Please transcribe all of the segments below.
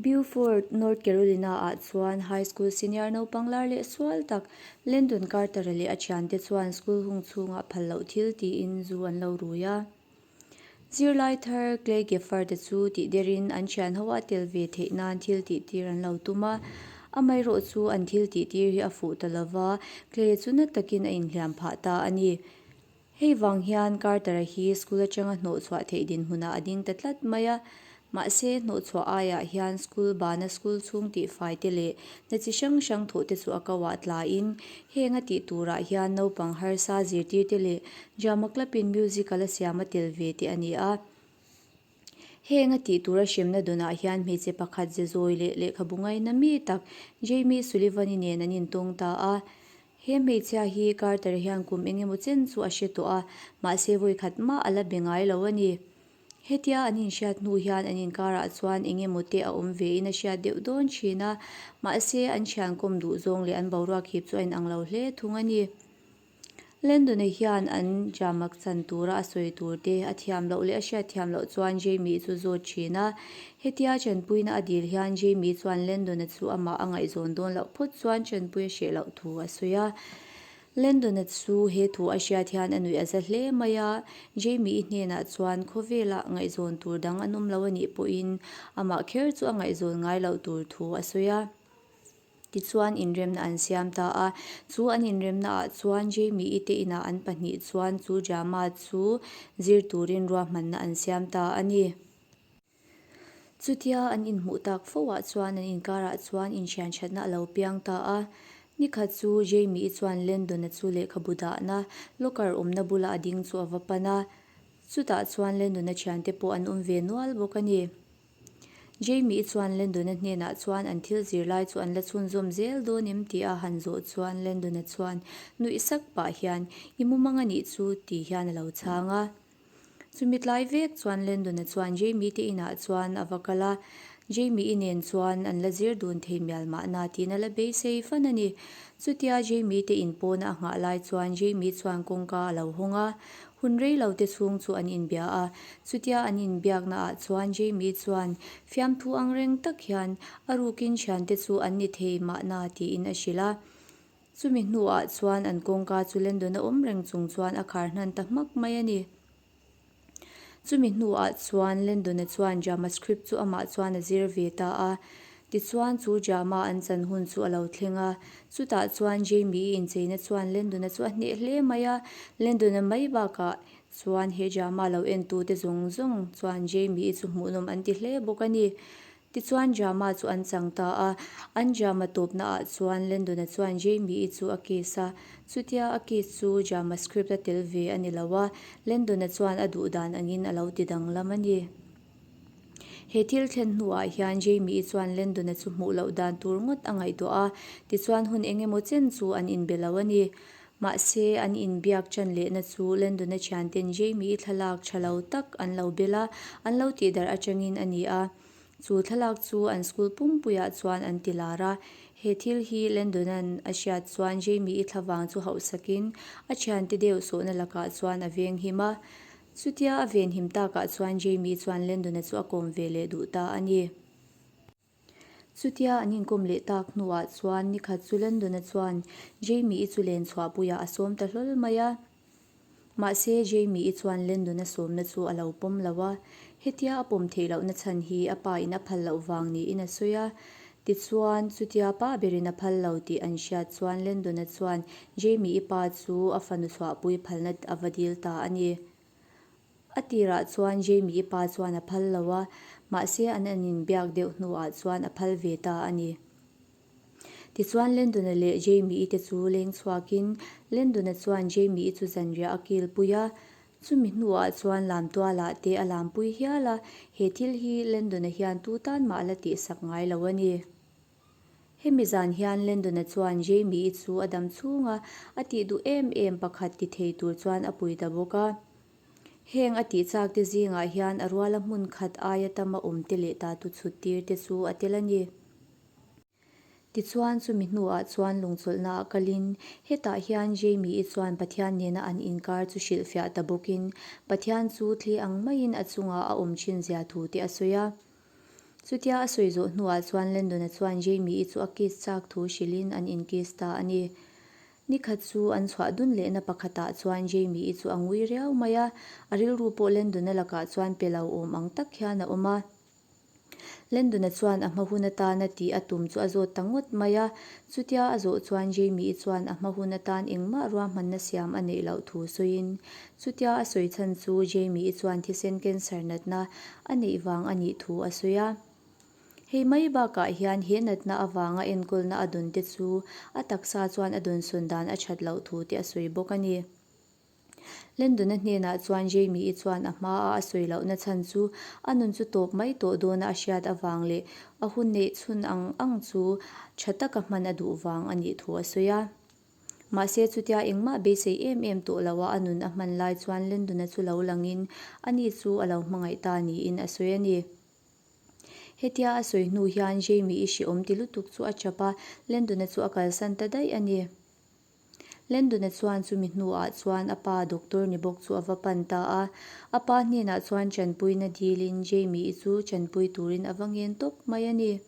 Beaufort, North Carolina-ah chuan high school senior naupang lar leh sual tak Landon Carter-a leh a thiante chuan school hung chhungah phal loh thil tiin zu an lo rui a. Zirlai thar Clay Gifford-a chu tih derin an thian ho a tel ve theih nan thil tih tir an lo tum a. Amaherawh chu an thil tih tir hi a fuh ta lova, Clay-a chu na takin a inhliam phah ta a ni. Hei vang hian Carter-a hi school atanga hnawhchhuah theih dinhmunah a ding ta tlat mai a. Mahse, hnawhchhuah aiah hian school bana school chhung tihfai te leh hna chi hrang hrang thawh te chu a kauah tlaiin heng a tih turah hian naupang harsa zirtir te leh drama club in musical a siam a tel ve te a ni a. Heng a tih tura hremna dawnah hian hmeichhe pakhat ze zawi leh lehkhabu ngaina mi tak Jamie Sullivan-i nen an intawng ta a. He hmeichhia hi Carter hian kum eng emaw chen chu a hre tawh a, mahse vawi khat mah a la be ngai lo a ni. Hetia an inhriat hnu hian an inkarah chuan eng emaw te a awm vein a hriat deuh dawn thin a, mahse an thiankawm duh zawng leh an boruak hip chu a inang lo hle thung a ni. Landon-a hian an jamak chan tura a sawi tur te a thiam loh leh a hriat thiam loh chuan Jamie chu zawt thin a. Hetia chanpuina a dil hian Jamie chuan Landon-a chu amah a ngaihzawn dawn loh phawt chuan chanpui a hreh loh thu a sawi a. Landon-a chu he thu a hriat hian a nuih a za hle mai a, Jamie-i hnenah chuan khawvelah ngaihzawn tur dang an awm lo a nih pawhin amah kher chu a ngaihzawn ngai loh tur thu a sawi a. Tichuan inremna an siam ta a, chu an inremna ah chuan Jamie-i te inah an pahnih chuan chu drama chu zir turin ruahmanna an siam ta a ni. Chutia an inhmuh tak fo ah chuan an inkarah chuan inthianthatna a lo piang ta a. Nikhat chu Jamie-i chuan Landon-a chu lehkhabu dahna locker awmna bula a ding chu a va pan a, chutah chuan Landon-a thiante pawh an awm ve nual bawk a ni. Jamie-i chuan Landon-a hnenah chuan an thil zir lai chu an la chhunzawm zel dawn em tih a han zawh chuan Landon-a chuan nuih sak pah hian, I mumang a nih chu tih hian a lo chhang a. Chumi tlai vek chuan Landon-a chuan Jamie te inah chuan a va kal a, Jamie-i nen chuan an la zir dun thei mial mahna tiin a la beisei fan a ni. Chutia Jamie te in pawna a nghah lai chuan Jamie chuan kawngka a lo hawng a, Hun rei lo te chhung chu an inbia a, chutia an inbiakna ah chuan Jamie chuan fiamthu ang reng tak hian a rukin thiante chu an ni thei mahna tiin a hrilh a. Chumi hnuah chuan an kawngka chu Landon a awm reng chung chuan a khar hnan ta hmak mai a ni. Chumi hnuah chuan Landon-a chuan drama script chu amah chuan a zir ve ta a. Tichuan chu drama an chan hun chu a lo thleng a. Chutah chuan Jamie-i incheina chuan Landon-a chu a hneh hle mai a. Landon-a mai bakah chuan he drama lo entute zawng zawng chuan Jamie-i chu hmuhnawm an ti hle bawk a ni. Tichuan drama chu an chang ta a, an drama tawpna ah chuan Landon-a chuan Jamie-i chu a kiss a, chutia a kiss chu drama script a tel ve a ni lo a, Landon-a chuan a duh dan angin a lo ti danglam a ni. He thil thlen hnuah hian Jamie-i chuan Landon-a chu hmuh loh dan tur ngawt a ngaihtuah a, tichuan hun eng emaw chen chu an inbe lo a ni. Mahse, an inbiak ṭan lehna chu Landon-a thianten Jamie-i thlalak ṭha lo tak an lo bel a, an lo tihdarh aṭangin a ni a. Chu thlalak chu an school pumpuiah chuan an ti lar a. He thil hi Landon-a'n a hriat chuan Jamie-i thlavang chu hauhsakin a thiante deuh sawhna lakah chuan a venghim a. Chutia a venhim takah chuan Jamie chuan Landon-a chu a kawm ve leh duh ta a ni. Chutia an inkawm leh tak hnuah chuan nikhat chu Landon-a chuan Jamie-i chu len chhuahpuiah a sawm ta hlawl mai a. Mahse, Jamie-i chuan Landon-a sawmna chu a lo pawm lo a. Hetia a pawm theih lohna chhan hi a pa in a phal loh vang niin a sawi a. Tichuan, chutia pa berin a phal lo tih an hriat chuan Landon-a chuan Jamie-i pa chu a fanu chhuahpui phalna a va dil ta a ni. A tirah chuan Jamie-i pa chuan a phal lo a, mahse an an inbiak deuh hnuah chuan a phal ve ta a ni. Tichuan Landon-a leh Jamie-i te chu leng chhuakin Landon-a chuan Jamie-i chu zanriah a kilpui a, chumi hnuah chuan lamtualah te a lampui hial a, he thil hi Landon-a hian tu tan mah a la tihsak ngai lo a ni. Hemi zan hian Landon-a chuan Jamie-i chu a dam chhung a, a tih duh em em pakhat ti thei tur chuan a pui ta bawk a. Heng a tih chak te zingah hian a ruala hmun khat aia tama awm te leh tatu chhut tir te chu a tel a ni. Tichuan chumi hnuah chuan lungchawlhna ah kalin hetah hian Jamie-i chuan Pathian nena an inkar chu hrilhfiah ta bawkin Pathian chu thli ang maiin a chungah a awm thin zia thu te a sawi a. Chutia a sawi zawh hnuah chuan Landon-a chuan Jamie-i chu a kiss chak thu hrilhin an inkiss ta a ni. Ni khat chu an chhuah dun lehna pakhatah chuan Jamie-i chu a ngui riau mai a, a rilru pawh Landon-a lakah chuan pe lo awm ang tak hian a awm a. Landon-a chuan a hma hun atana tih a tum chu a zawt ta ngawt mai a, chutia a zawh chuan Jamie-i chuan a hma hun atan engmah ruahmanna siam a neih loh thu sawiin chutia a sawi chhan chu Jamie-i chuan thisen cancer natna a neih vang a nih thu a sawi a. Hei mai bakah hian he natna avanga enkawlna a dawn te chu a taksa chuan a dawnsawn dan a that loh thu te a sawi bawk a ni. Landon-a hnenah chuan Jamie-i chuan a hmaa a sawi lohna chhan chu a nun chu tawp mai tawh dawna a hriat avang leh a hun neih chhun ang ang chu tha taka hman a duh vang a nih thu a sawi a. Mahse chutia engmah beisei em em tawh loa a nun a hman lai chuan Landon-a chu lo langin ani chu a lo hmangaih ta niin a sawi a ni. Hetia a sawi hnu hian Jamie-i hrehawm ti lutuk chu a chap a, Landon-a chu a kalsan ta daih a ni. Landon-a chuan chumi hnuah chuan a pa doctor ni bawk chu a va pan ta a. A pa hnenah chuan chanpuina dilin Jamie-i chu chanpui turin a va ngen tawp mai a ni.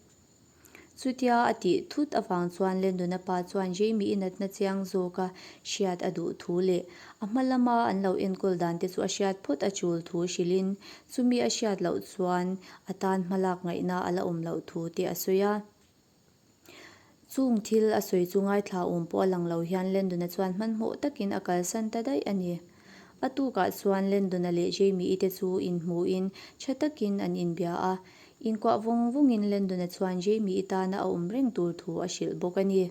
Chutia a tih thut avang chuan Landon-a pa chuan Jamie-i natna chiang zawka hriat a duh thu leh a hma lama an lo enkawl dan te chu a hriat phawt a tul thu hrilhin chumi a hriat loh chuan a tan hmalak ngaihna a la awm loh thu te a sawi a. Chung thil a sawi chu ngaithla awm pawh a lang lo hian Landon-a chuan hmanhmawh takin a kalsan ta daih a ni. A tukah chuan Landon-a leh Jamie-i te chu inhmuhin tha takin an inbia a. Inkuah vawng vawngin Landon-a chuan Jamie-i tana a awm reng tur thu a hrilh bawk a ni.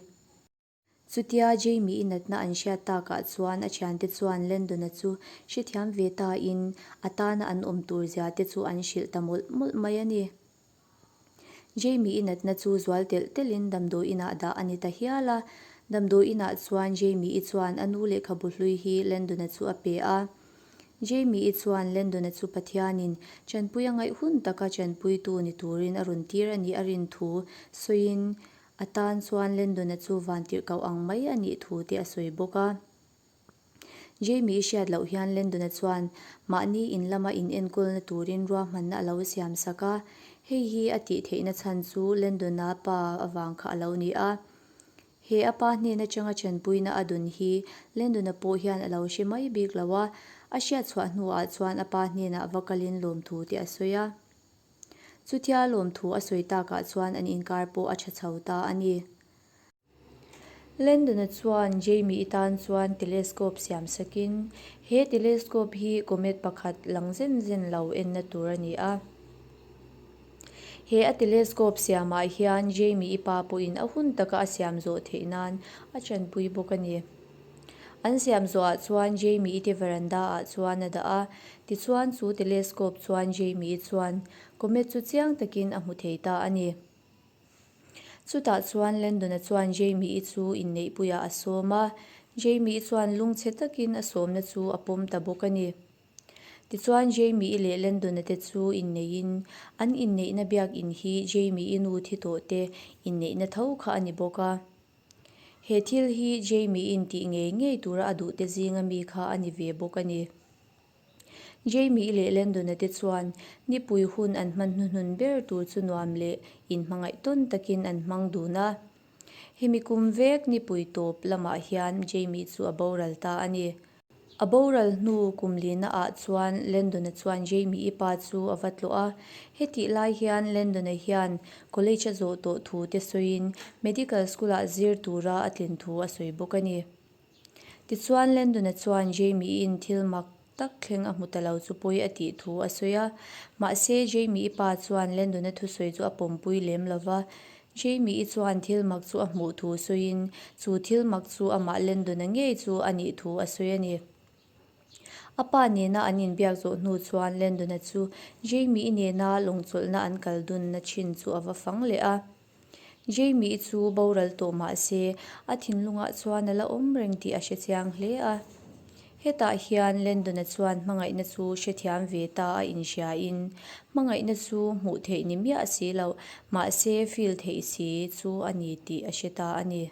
Chutia Jamie-i natna an hriat takah chuan a thiante chuan Landon-a chu hrethiam ve tain a tana an awm tur zia te chu an hrilh ta mawlh mawlh mai a ni. Jamie-i natna chu zual telh telhin damdawi inah dah a ni ta hial a. Damdawi inah chuan Jamie-i chuan a nu lehkhabu hlui hi Landon-a chu a pe a. Jamie-i chuan Landon-a chu Pathianin chanpui a ngaih hun taka chanpuitu ni turin a rawn tir a nih a rin thu sawiin A tan chuan Landon-a chu vantirhkoh ang mai a nih thu te a sawi bawk a. Jamie-i hriat loh hian Landon-a chuan mahni in lama in enkawlna turin ruahmanna a lo siam sak a. Hei hi a tih theihna chhan chu Landon-a pa avang kha a lo ni a. He a pa hnen atanga chenpuina a dun hi Landon-a pawh hian a lo hre mai bik lo a. A hriat chhuah hnuah chuan a pa hnenah va kalin lawmthu te a sawi a. Chutia lawmthu a sawi takah chuan an inkar pawh a tha chho ta a ni. Landon-a chuan Jamie-i tan chuan telescope siam sakin, He telescope hi comet pakhat lang zen zen lo enna tur a ni a. He a telescope siamah hian Jamie-i pa pawhin a hun taka a siam zawh theih nan a chanpui bawk a ni. An siam zawhah chuan Jamie-i te veranda-ah chuan a dah a, tichuan chu telescope chuan Jamie-i chuan comet chu chiang takin a hmu thei ta a ni. Chutah chuan Landon-a chuan Jamie-i chu inneihpuiah a sawm a, Jamie-i chuan lungchhe takin a sawmna chu a pawm ta bawk a ni. Tichuan Jamie-i leh Landon-a te chu inneihin an inneihna biakin hi Jamie-i nu thi tawh te inneihna tho kha a ni bawk a. He thil hi Jamie-in tih ngei ngei tura a duhte zinga mi kha a ni ve bawk a ni. Jamie leh Landon-a te chuan nipui hun an hman hnuhnun ber tur chu nuam leh inhmangaih tawn takin an hmang dun a. Hemi kum vek nipui tawp lamah hian Jamie chu a boral ta a ni. A boral hnu kum lina ah chuan Landon-a chuan Jamie-i pa chu a va tlawh a. Hetih lai hian Landon-a hian college a zawh tawh thu te sawiin medical school-ah zir tura a tlin thu a sawi bawk a ni. Tichuan Landon-a chuan Jamie-i'n thil mak tak thleng a hmu ta lo chu pawi a tih thu a sawi a. Mahse Jamie-i pa chuan Landon-a thusawi chu a pawmpui lem lo va. Jamie-i chuan thil mak chu a hmuh thu sawiin, chu thil mak chu amah Landon-a ngei chu a nih thu a sawi a ni. A pa nena an inbiak zawh hnu chuan Landon-a chu Jamie-i nena lawngchawlhna an kal dunna thin chu a va fang leh a. Jamie-i chu boral tawh mah se, a thinlungah chuan a la awm reng tih a hre chiang hle a. Hetah hian Landon-a chuan hmangaihna chu hrethiam ve ta a inhriain, hmangaihna chu hmuh theih ni miah si loh, mahse feel theih si chu a ni tih a hre ta a ni.